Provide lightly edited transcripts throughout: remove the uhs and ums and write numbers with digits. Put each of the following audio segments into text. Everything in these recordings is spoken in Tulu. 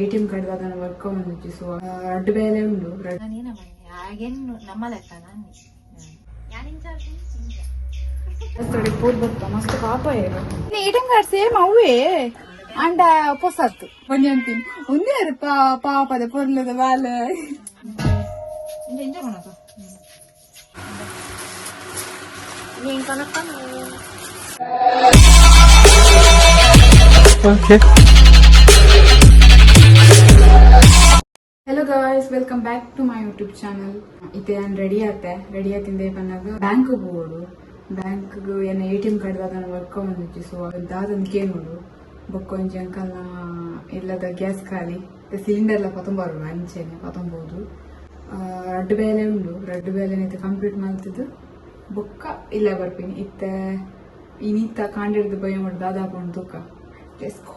ಎಟಿಎಂ ಕಾರ್ಡ್ ದಾದನ ವರ್ಕ್ ಆವೊಂದಿಜ್ಜಿ. ಸೊ ರಡ್ಡ್ ಬೇಲೆ ಉಂಡು. ಪೋದ್ ಬೊಕ್ಕ ಮಸ್ತ್ ಪಾಪ. ಎಟಿಎಂ ಕಾರ್ಡ್ ಸೇಮ್ ಅವೇ ಅಂಡ ಪೊಸತ್ತು ಒಂಜಿ ಅಂತೀನಿ ಒಂದೇ ಪಾಪದ ಪೊರ್ಲದ ಬಾಲೆ. Okay. Hello guys, welcome back to my YouTube channel. ಇತ್ತೆ ಯಾನ್ ರೆಡಿ ಆತೆ. ರೆಡಿ ಆತಿಂದೆ ಪನ್ನಗ ಬ್ಯಾಂಕ್ ಪೋವೊಡು. ಬ್ಯಾಂಕ್ ಎನ್ನ ಎಟಿಎಂ ಕಾರ್ಡ್ ದಾದನ ವರ್ಕ್ ಆವೊಂದಿಜ್ಜಿ. ಸೊ ದಾದನ್ ಕೇನೋಡು. ಬೊಕ್ಕ ಒಂಜಿ ಅಂಕಲ್ನ ಇಲ್ಲದ ಗ್ಯಾಸ್ ಖಾಲಿ, ಸಿಲಿಂಡರ್ ಲ ಪತೊಂಬಾರೊಡು. ಅಂಚೆನೆ ಪತೊಂಬೋದು. ರಡ್ಡ್ ಬೇಲೆ ಉಂಡು. ರಡ್ಡ್ ಬೇಲೆ ಕಂಪ್ಲೀಟ್ ಮಲ್ತುದು ಬೊಕ್ಕ ಇಲ್ಲ ಬರ್ಪಿನಿ. ಇತ್ತೆ ಇನಿತ ಕಾಂಡೆಡ್ದು ಬಯ್ಯ ಮಾಡಿ ದಾದ ಆಪುಂಡು ತೂಕ. Let's go.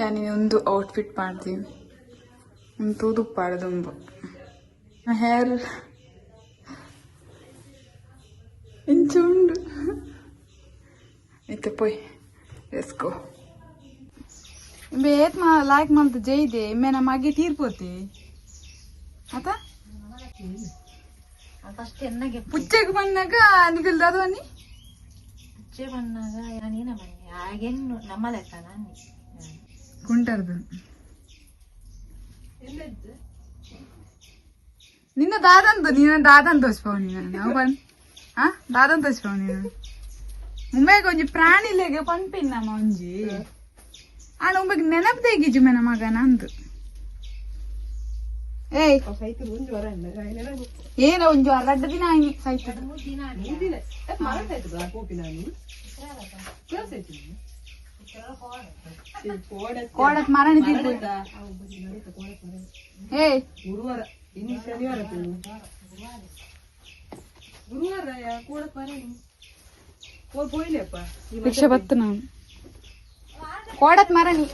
ಯಾನ್ ಒಂದು ಔಟ್ಫಿಟ್ ಪಾಡ್ದೀನಿ. ಒಂದು ತೂದುಪ್ಪಾಡು ದುಂಬು ಹೇರ್ ಇಂಚ ಉಂಡು. ಇತ್ತೆ ಪೋಯ್, let's go. ಇಂಬೆ ಏತ್ ಮಾ ಲಾಯ್ಕ್ ಮಲ್ತ್ ಜೈದೆ. ಇಂಬೆನ ಮಗೆ ತೀರ್ಪೋತಿ ಅತ. ಫಸ್ಟ್ ಎನ್ನಗೆ ಪುಚ್ಚೆಗ್ ಬನ್ನಗ ನಿಕಲ್ ದಾದವನಿ. ಪುಚ್ಚೆ ಬನ್ನಾಗ ನಾನೇನ ಬನ್ನಿ ಹಾಗೇನು ನಮ್ಮ ಲೆಕ್ಕ ನಾನು. ಕುಂಟರ್ದು ನಿನ್ನ ದಾದಂದು, ನಿನ್ನ ದಾದನ್ ತೋಚ್ಪಾವ್ ನೀನು. ನಾವು ಬನ್ ಆ ದಾದನ್ ತೋಚ್ಪಾವ್ ನೀನು. ಮುಂಬೈಗೆ ಒಂಜಿ ಪ್ರಾಣಿಲೆಗೆ ಪನ್ಪಿನ್ ನಮ್ಮ ಒಂಜಿ ಆಂಡ ಉಂಬೆಗ್ ನೆನಪು ತೆಗಿಜು ಮೇನ ಮಗ ನಂದು. ಏಯ್, ಏನ ಒಂಜಿ ವಾರ ರಡ್ಡ್ ದಿನ ಆಯ್ನಿ ಸೈತ. ಕೋಡತ್ ಮರಣಿ ತೀರ್ಪು. ಏಯ್. ಗುರುವಾರ, ಇನ್ನು ಶನಿವಾರ, ಗುರುವಾರ ಕೂಡ ಪೋಯ್ಲೆಪ್ಪ. ರಿಕ್ಷಾ ಬತ್ತು ನಾನು ಕೋಡತ್ ಮರಣಿ.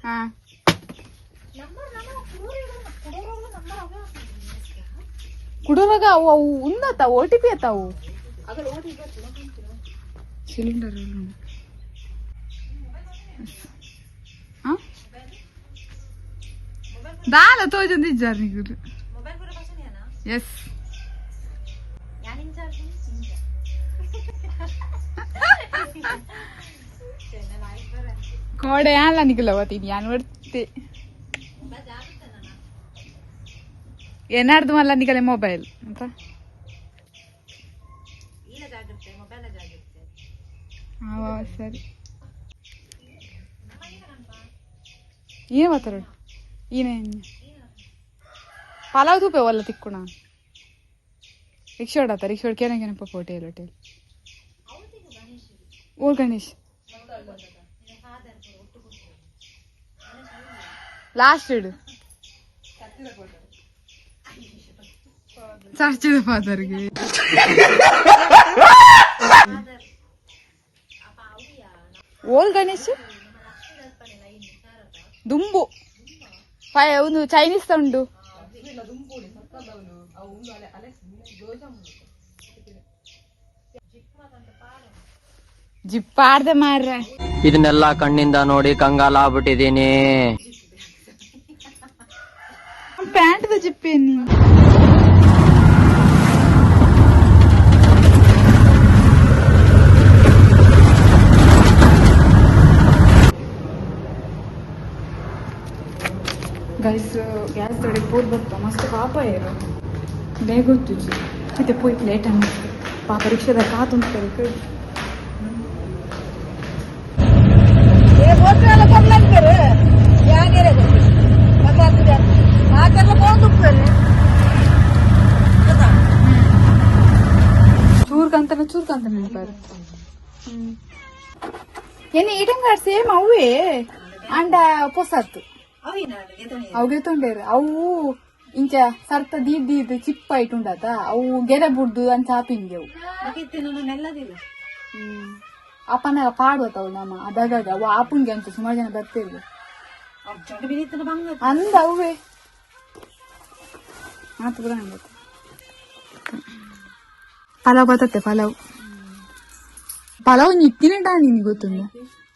ಹಾ, ಕುಡುವಾಗ ಅವು ಅವು ಉಂದತ್ತ ಓಟಿಪಿ ಅತ್ತಾವು ಸಿಲಿಂಡರ್. ದಾಲ ತೋಜೊಂದಿಜ್ಜಾರ್ ನಿಗುಲು. ಮೊಬೈಲ್ ಕೂಡ ಪಸಂದಿಯಾನ. ಎಸ್. ಯಾನ್ ಇನ್ಚಾರ್ಜ್. ಕೋಡೆ ಆನ್ಲ ನಿಗುಲ ಬತ್ತೀನಿ ಯಾನ್ ಬರ್ತೆ. ಏನಾರ್ದು ಮಲ್ಲ ನಿಗಲೆ ಮೊಬೈಲ್ ಅಂತ. ಇಲ್ಲ, ಜಾಗ್ರತೆ, ಮೊಬೈಲ್ ಜಾಗ್ರತೆ. ಹಾ, ಸರಿ. ಏನ್ ಮಾತಾಡ ಈನೆ ಪಲಾವ್ ತೂಪೆ ಒಲ್ಲ ತಿಕ್ಕುಣ. ರಿಕ್ಷಾ ಹೊಡಾತ ರಿಕ್ಷಾ ಹೊಡ್ ಕೇನ ಕೇನಪ್ಪ. ಹೋಟೆಲ್ ಹೋಟೆಲ್ ಓ ಗಣೇಶ್ ಲಾಸ್ಟ್ ಇಡು ಚರ್ಚಿದ ಫಾದರ್ಗೆ. ಓಲ್ ಗಣೇಶ್ ದುಂಬು ಫೈ ಒಂದು ಚೈನೀಸ್ ಉಂಡು. ಜಿಪ್ಪಾರ್ದೆ ಮಾರ್ರೆ. ಇದನ್ನೆಲ್ಲ ಕಣ್ಣಿಂದ ನೋಡಿ ಕಂಗಾಲ ಆಗ್ಬಿಟ್ಟಿದೀನಿ. ಪ್ಯಾಂಟ್ ಜಿಪ್ಪೇನಿ. ಗೈಸ್, ಗ್ಯಾಸ್ ತಡೆ ಪೋದ್ ಬತ್ತ ಮಸ್ತ್ ಪಾಪ ಏರು ಬೇಗ ಗೊತ್ತುಜಿ. ಮತ್ತೆ ಪೋಯ್ ಲೇಟ್ ಅನ್ನಿಸ್ತು. ಪಾಪ ರಿಕ್ಷಾದ ಕಾತುಂಟು. ಚೂರ್ಕಂತನ ಚೂರ್ಕಂತ ನೆನಪಾರು. ಎನ್ನ ಎಟಿಎಂ ಕಾರ್ಡ್ ಸೇಮ್ ಅವೇ ಅಂಡ ಪೊಸತ್ತು. ಅವು ಗೆತೊಂಡೇರು. ಅವು ಇಂಚ ಸರ್ತ ದೀದ್ ದೀದ್ ಚಿಪ್ಪ ಐಟುಂಡತ. ಅವು ಗೆರೆ ಬುಡ್ದು ಅಂಚ ಆಪಿಂಗೆ ಅವು. ಅಪ್ಪನ ಪಾಡುವತ್ತವು ನಮ್ಮ ಅದಾಗ ಅವು ಆಪುಂಗೆ ಅಂತ ಸುಮಾರು ಜನ ಬರ್ತಿರ್ಲಿ ಅಂದ ಅವೇ. ಮಾತು ಪೂರ ಅಂಡತ್ತೆ. ಪಲಾವ್ ಬರ್ತತೆ, ಪಲಾವ್ ಪಲಾವ್ ಇತ್ತಿನಟ ನಿನ್ಗೆ ಗೊತ್ತುಂದ?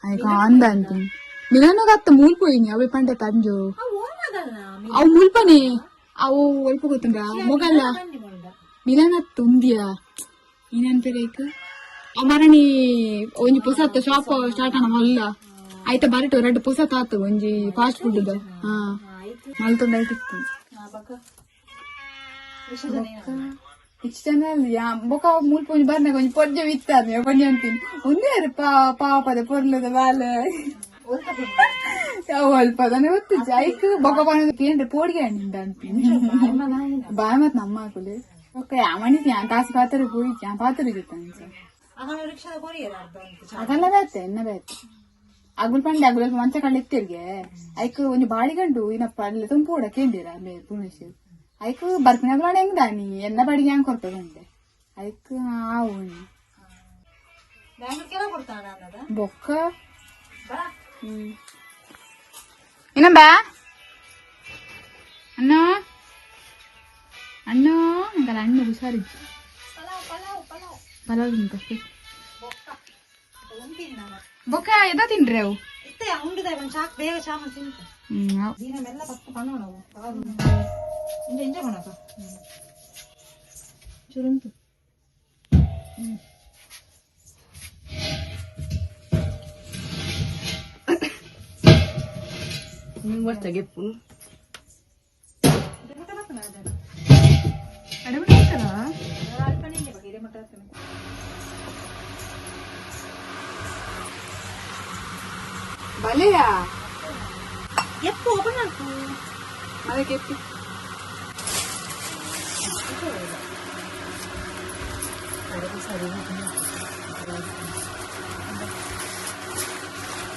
ಆಯ್ಕ ಅಂದ ಅಂತೀನಿ ಮಿಲನಗ ಅತ್ತ ಮೂಲ್ಪೋಯಿನಿ ಅವೇ ಪಂಡ ತಂಜು. ಅವು ಮುಲ್ಪನೆ, ಅವು ಒಲ್ಪ ಗೊತ್ತುಂಡ ಮೊಗಲ್ಲ. ಮಿಲನ ತುಂದಿಯ ಇನ್ನನ್ಪೇರೇಕ್ ಮರಣಿ ಒಂಜಿ ಪೊಸತ್ ಶಾಪ್ ಸ್ಟಾರ್ಟ್ ಆನ ಮಲ್ಲ ಆಯ್ತ ಬರಟು ರಡ್ಡ್ ಪೊಸತ್ ಆತು ಒಂಜಿ ಫಾಸ್ಟ್ ಫುಡ್ ಹಾ ಮಲ್ತೊಂದು ಐತಿತ್ತು. ಇಷ್ಟು ಜನ ಯಾ ಬೊಕ ಮುಲ್ಪ ಒಂಜಿ ಬರ್ನಾಗ ಒಂಜಿ ಪೊರ್ಜೆ ವಿತ್ತಾನೆ ಪೊಂಜಿ ಅಂತೀನಿ ಒಂದೇ ಪಾಪದ ಪೊರ್ಲದ ಬಾಲೆ ಅಲ್ಪ ಅದನ್ನ ಗೊತ್ತಿಜ್ಜಿ. ಐಕ್ ಬೊಕ ಪನ ಕೇಂದ್ರ ಪೋಡಿಗೆ ಹಣ್ಣಿಂದ ಅಂತೀನಿ ಬಾಯ್ ಮತ್ ನಮ್ಮ ಹಾಕುಲೆ. ಓಕೆ, ಮಣಿ ಕಾಸು ಪಾತ್ರ ಪೋಯಿ ಪಾತ್ರ ಜೊತೆ ಅಂಚ. ರಿಕ್ಷಾದ ಕೊರಿಯರ್ ಅರ್ಧ. ಅದೆಲ್ಲ ಬೇತೆ ಎನ್ನ ಬೇತೆ ಅಗುಲ್ ಪಂಡೆ ಅಗುಲ್ ಮಂಚ ಕಳ್ಳ ಇತ್ತಿರ್ಗೆ ಐಕ್ ಒಂಜಿ ಬಾಳಿಗಂಡು ಇನ್ನಪ್ಪ ಅಲ್ಲಿ ತುಂಪೋಡ ಕೇಂದಿರ ಅಲ್ಲೇ ಪುಣೇಶ್ ಐಕ್ ಬರ್ಪಿನ ಪ್ರಾಣ ಹೆಂಗ್ ದಾನಿ ಎನ್ನ ಬಡಿಗೆ ಹ್ಯಾಂಗ್ ಕೊರ್ಪೆ ಬಂದೆ ಐಕ್ ಆವು. ಬ್ಯಾಂಗ್ಳೂರ್ ಕೆಲ ಕೊಡ್ತಾನ ಅನ್ನದ. ಬೊಕ್ಕ. ಬಾ. ಇನ್ನೊಂಬ ಅಣ್ಣ ಅಣ್ಣ ಹಂಗಲ್ಲ ಅಣ್ಣ ಹುಷಾರಿಜ್ಜಿ. ಪಲಾವ್ ಪಲಾವ್ ಪಲಾವ್. ಪಲಾವ್ ತಿಂತ. ಬೊಕ್ಕ ಉಂಡಿನ. ಬೊಕ್ಕ ಎದ ತಿನ್ರಿ ಅವು? ಇತ್ತೆ ಉಂಡಿದ ಒಂದು ಚಾಕ್ ಬೇಗ ಚಾಮ ತಿಂತ. ಹ್ಮ್ ಅವ್. ದಿನ ಮೆಲ್ಲ ಪಕ್ಕ ಪನ್ನೋಣ ಇಂಜ ಇಂಜ ಪಣಪ್ಪ ಚುರುಂತು. ಅಡಬಿಡ ಹಾಕಲ್ಲ. ಬಲೆಯಾ. F open ಮಾಡ್ಕು. ಅದಕ್ಕೆ ಎತ್ತಿ.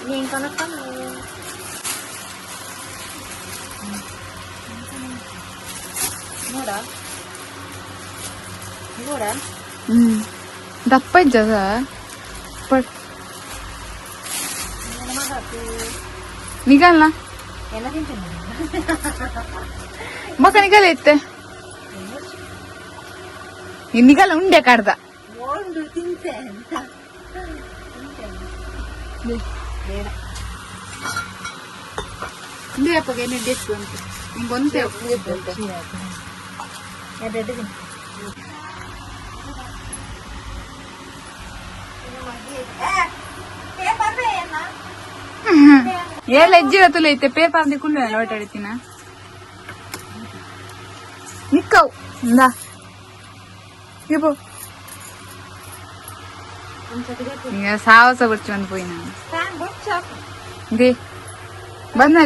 ನೀನ್ ಕನಕ. ನೋಡ ನೋಡ. ಹ್ಮ್ ದಪ್ಪ ಇದ್ದದ ಪಟ್ ನಿಗಲ್ಲ. ಎಲ್ಲ ತಿಂತೇನೆ. ಬೊಕ ನಿಗಲ ಇತ್ತೆ ನಿಗಲ ಉಂಡೆ ಕಡ್ದ. ಒಂದು ತಿಂತೆ ಅಂತ ಬೇಡ. ಇಂದು ಅಪ್ಪಗೆ ಎಣ್ಣೆ ಬೇಕು ಅಂತ ನಿಂಗೆ ಒಂದೇ. ಎರಡು ತಿಂತೆ. ಏಲ ಎಜ್ಜಿರ ತುಲೆ ಐತೆ ಪೇಪರ್ ಅಂದೆ ಕುಳ್ಳು ಓಟಾಡ್ತೀನ ನಿಕ್ಕವು ಇಂದಾ ಇಬೋ ಈಗ ಸಾಹಸ ಬರ್ಚಿ ಬಂದು ಪೋಯಿ ನಾನು. ಫ್ಯಾನ್ ಬೊಚ್ಚ. They ಬಂದ.